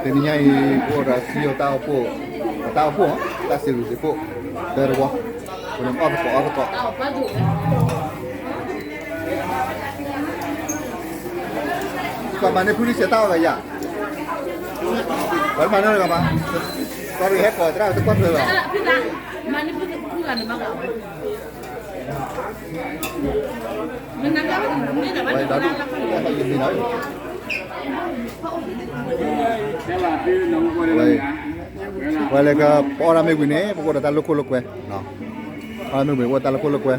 နံၤညါအံၤ ပအိၣ်ဒီးစံယိၤတၢ်အိၣ်ဖှိၣ်, တၢ်အိၣ်ဖှိၣ်, တၢ်စံးရူးစံးဖှိၣ်, သၢတဝီ, ပန့ၣ်အီၣ်သကိးအီသကိး, ကမၤန့ၢ်ဖုလံစဲးတၢ်အီၣ်ဂၤယၤ, ပှၤမၤန့ၢ်ဂၤမး, ကီၢ်ရဟဲကီးသရၣ်တကွၢ်ထွဲဘၣ်, ဝဲလၢကပအီၣ်တၢ်မ့ၢ်ဝံၤန့ၣ် ပကအိၣ်ဒီးတၢ်လိာ်ခိၣ်လိာ်ကွဲ, အီၣ်တၢ်မ့ၢ်ဝံၤ ပအိၣ်တၢ်လိာ်ခိၣ်လိာ်ကွဲ.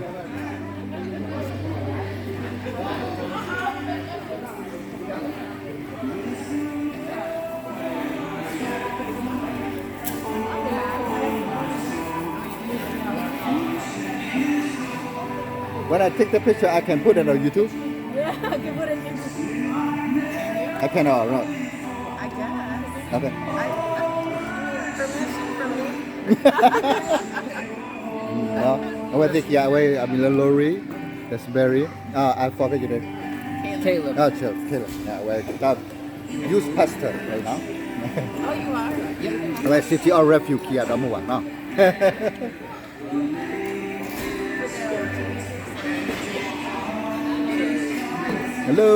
When I take the picture, I can put it on YouTube? Yeah, I can put it on YouTube. I can or not? I guess. Okay. I, I, permission from me. အဝဲသ့ၣ်ခံဂၤ အဝဲအမံၤလၢ Lori, Raspberry, uh, I forget your name. Caleb. Oh, Caleb. Caleb. Yeah, အဝဲ youth pastor right now. Oh, you are? Yeah. အဝဲ City of Refuge ခံဂၤဒီးမိၢ်ဝၤနီၤ. Hello.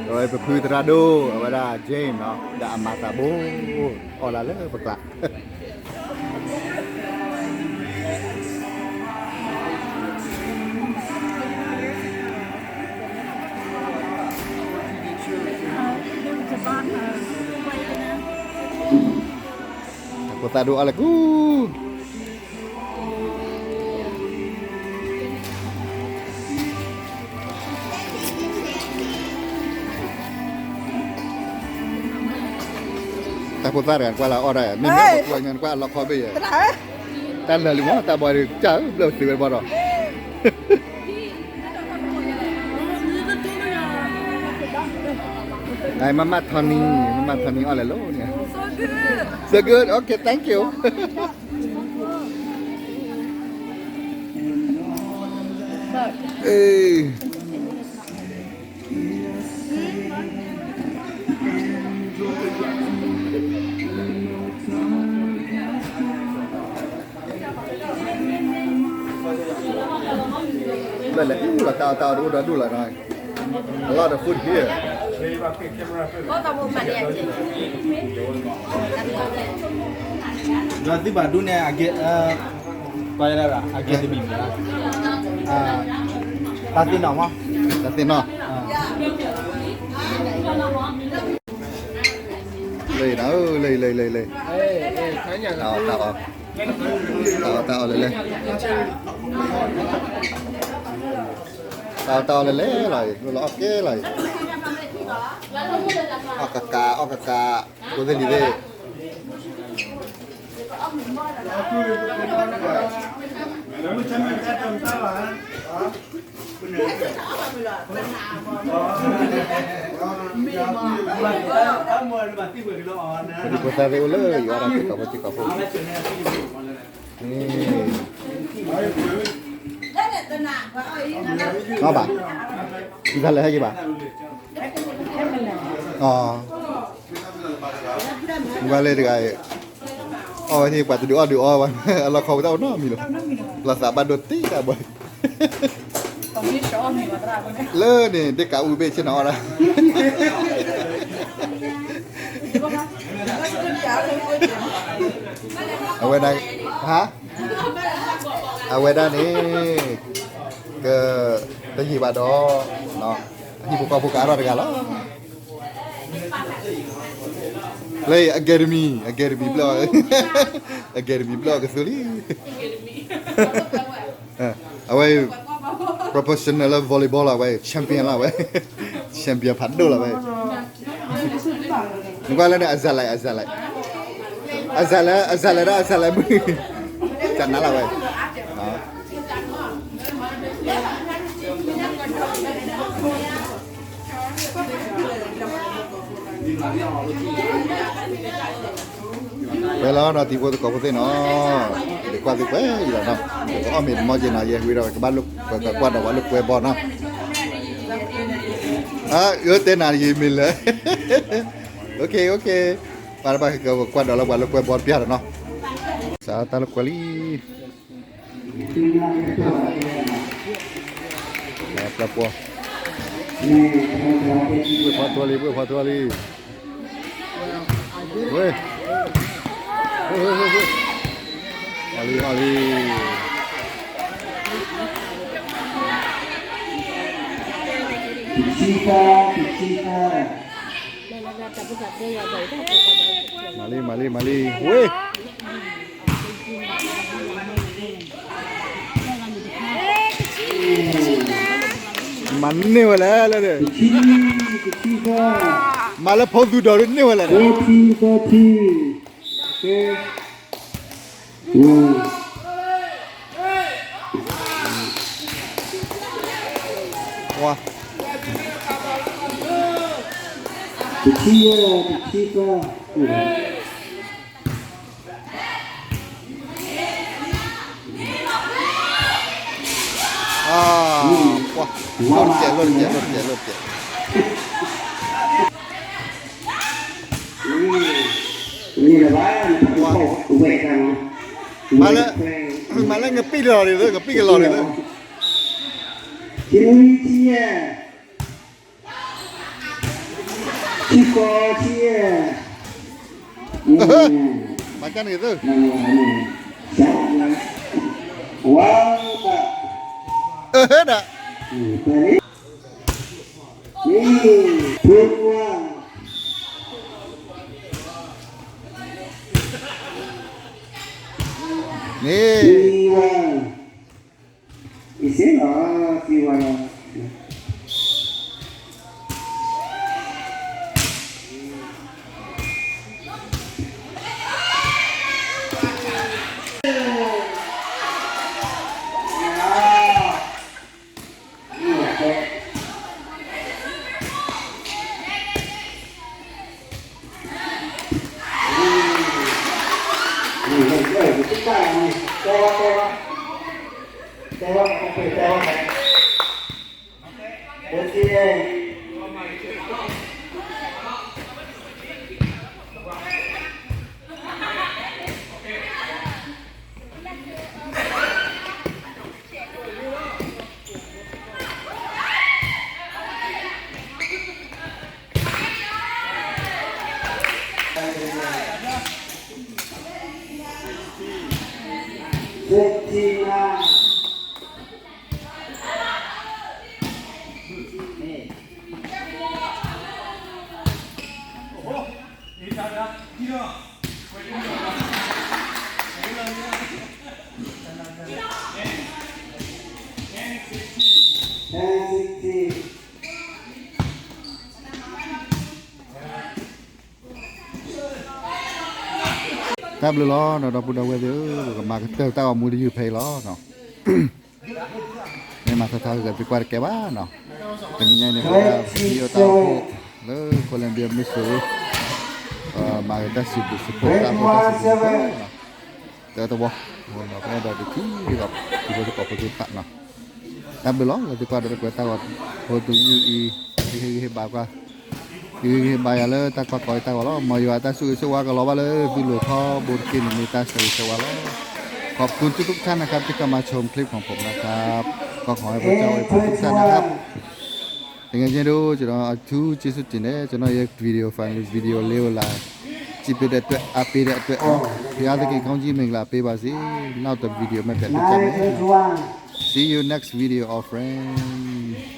အဝဲပဖုသရၣ်ဒိၣ် အဝဲဒၣ် James နီၤ ဒီးအမၤသးဘိ အီၣ်လၢလၢပကျါ. ဖိသၣ်ဒိၣ်အီၣ်လၢကူ တၢ်ဖိသၣ်တဂၤကွၢ်လၢအီၣ်ဒၣ်ယၤ မ့မ့ၢ်ကွၢ်ညါကွၢ်အလီခီဘ့ၣ်ယဲ တၢ်လၢာ်လံမး တၢ်ဘီဒုးကၢ်ဘျၢၣ်သ့ဝဲဘီဒီး မမထီနံၤ မမထီနံၤအီၣ်လဲၤလိၤန့ၣ် So good. Okay, thank you. လၢလဲၤအူလီၤတၢ်အီၣ်တၢ်အီၣ်တအိၣ်ဒီးဒူၣ်လီၤနီၤ A lot of food here. ဒီးသုဘၣ်ဒိးန့ၢ် အကဲ, ပှၤလၢ အကဲတမံၤမံၤ, တၢ်သ့ၣ်နီၣ်မး, တၢ်သ့ၣ်နီၣ်, လၢအံၤနၤဧၢ, လၢအံၤ လၢအံၤ လၢအံၤ, တၢ်အီၣ် တၢ်အီၣ် တၢ်အီၣ် တၢ်အီၣ်လဲၤလဲၤ, တၢ်အီၣ် တၢ်အီၣ်လဲၤလဲၤလီၤအံၤ လီၤအီၣ်ကဲလီၤအံၤ, အီၣ်ကကး အီၣ်ကကး, ကိးသ့ၣ်လံသ့ၣ် ပဒံဖိသၣ်သ့ၣ်အိၣ်လၢယွၤဒီးစ့ၢ်ကီးဖိစ့ၢ်ကီးဖိ, အီၣ်ဘၣ်, ယသးလဲၤဟဲက့ၤဘၣ်, အီၣ်, မ့ၢ်ဘၣ်လၢတဂၤအံၤ, အီၣ်ဝဲသ့ၣ်ပှၤတဒုးအီၣ်ဒုးအီဘၣ်, အလီၢ်ခီပူၤတၢ်အိၣ်နီတမံၤလီၤ, လီၤသးဘၣ်ဒိတ့ၢ်တၢ်ဘၣ် လၢန့ၣ် ဒ့ၣ်ကးအူဘ့ၣ်ဆ့ၣ်နီၤအီၣ်ဒၣ်, အဝဲဒၣ်, ဟါ, အဝဲဒၣ်န့ၣ်, က, တယံာ်ဘၣ်ဒီး, အဟံၣ်ဖိဃီဖိကအါထီၣ်တဂၤလီၤ. လၢ academy, academy ဘျီၣ်, academy ဘျီၣ်ကသူလံ. အဝဲ professional လၢ volleyball လီၤဝဲ, champion လီၤဝဲ, champion ဖးဒိၣ်လီၤဝဲ. နကွၢ်လၢန့ၣ် အဇာတ်လိုက်, အဇာတ်လိုက်, အဇာတ်လိုက်, အဇာတ်လိုက်ဒၣ် အဇာတ်လိုက်မုၢ်, တၢ်နါလီၤဝဲ. ဝဲလီၤနီၤ တံၤဖိသကိးဖိသ့ၣ်နီၤ, ဒုးကွၢ်သုကွဲးအံၤလီၤနီၤ, ပကအီၣ်မ့ၤတမီၢ်က့ၤနီၤ, ယဲဝံၤဒီး ကဘၣ်လိာ်ကွဲ, ကကွၢ်ဒီးပှၤလိာ်ကွဲဘီနီၤ. အၢ တဲနၤယမ့ၢ်လၢ OK OK ပှၤတဘၣ်ကကွၢ်ဒီးလၢပှၤလၢကွဲဘီတပျၢ်ဒီးနီၤ စးတၢ်လၢကွဲလံ ပျၢ်ပှီၢ် ဘှ့ၣ်ဖီထိလံ ဘှ့ၣ်ဖီထိလံ ဝ့ၢ် အီၣ်လံ အီၣ်လံ တဆံသၢ တဆံသၢ မၤလံ မၤလံ မၤလံ ဝ့ၢ် မၤန့ၢ်ဝဲလဲၣ်လၢ တဆံ တဆံသၢ မၤလၢဖိသူဒီးန့ၢ်ဝဲလဲၣ် သၢထံ သၢထံ ကဲ ဝါ တဆံယဲၢ် တဆံသၢ အါ ပှၤ လီၤတကဲး လီၤတကဲး လီၤတကဲး လီၤတကဲး မၤလၢ မၤလၢငပံၢ်လီၤဒ်သိး ငပံၢ်ကလီၤဒ်သိး ထံနွံထံယဲၢ် ထံကီၢ်ထံယဲၢ် မၤကန့ၣ်ကသၢ ဝါ အၢ ဒၣ် န့ၣ် အံၤစ့လီၤ သံဝါလီၤ တၢ်ဘျုးလီၤ ဒီပုၢ်ဒီဝဲၢ်သ့ၣ်ဧၢ ပကမၤကတၢၢ်တၢ်ဂီၤမူတယုၢ်ဖဲအံၤလီၤနီၤ မ့ၢ်မၤထီထီကဂဲၤသုကွၢ်တကဲဘၣ်နီၤ တနံၤညါအံၤန့ၣ် ပဝဲဒၣ် ပယီၤတၢ်အိၣ်ဖှိၣ် လၢ Columbia Missouri မၤကတၢၢ်စံးဘျုးစံးဖှိၣ်တၢ်အိၣ်ဖှိၣ်တၢ်စံးဘျုးစံးဖှိၣ်နီၤ တၢတဝီ ပအဲၣ်ဒိးဒုးထံၣ် ထံဖိကီၢ်ဖိသ့ၣ်တဖၣ်နီၤ တၢ်ဘျုးလီၤ လၢသုကွၢ်ဒီးကွဲးတၢ်ဂီၤ ဖိသူယုၢ်အံၤ ဟ့ၣ်ဂံၢ်ဟ့ၣ်ဘါကွၢ် ဟ့ၣ်ဂံၢ်ဟ့ၣ်ဘါယၤလၢတၢ်ကွၢ်ကီအံၤတၢ်ဂီၤလီၤ မ်ယွၤအတၢ်ဆိၣ်ဂ့ၤဆိၣ်ဝါကလီၤဘၣ်လၢသုလိၤထီဘိတက့ၢ်န့ၣ်မ့ၢ်တၢ်ဆၢဂ့ၤဆၢဝါလီၤ ขอบคุณทุกๆท่านนะครับที่เข้ามาชมคลิปของผมนะครับ ก็ขอให้พระเจ้าอวยพรทุกท่านนะครับ သင်ငယ်ချင်းတို့ ကျွန်တော်အထူးကျေးဇူးတင်တယ် ကျွန်တော်ရဲ့ video file video လေးကိုလာကြည့်ပေးတဲ့အတွက် အားပေးတဲ့အတွက်နော် ဘုရားသခင်ကောင်းကြီးမင်္ဂလာပေးပါစေ နောက်တစ် video မှာပြန်တွေ့ကြမယ်နော် See you next video all friend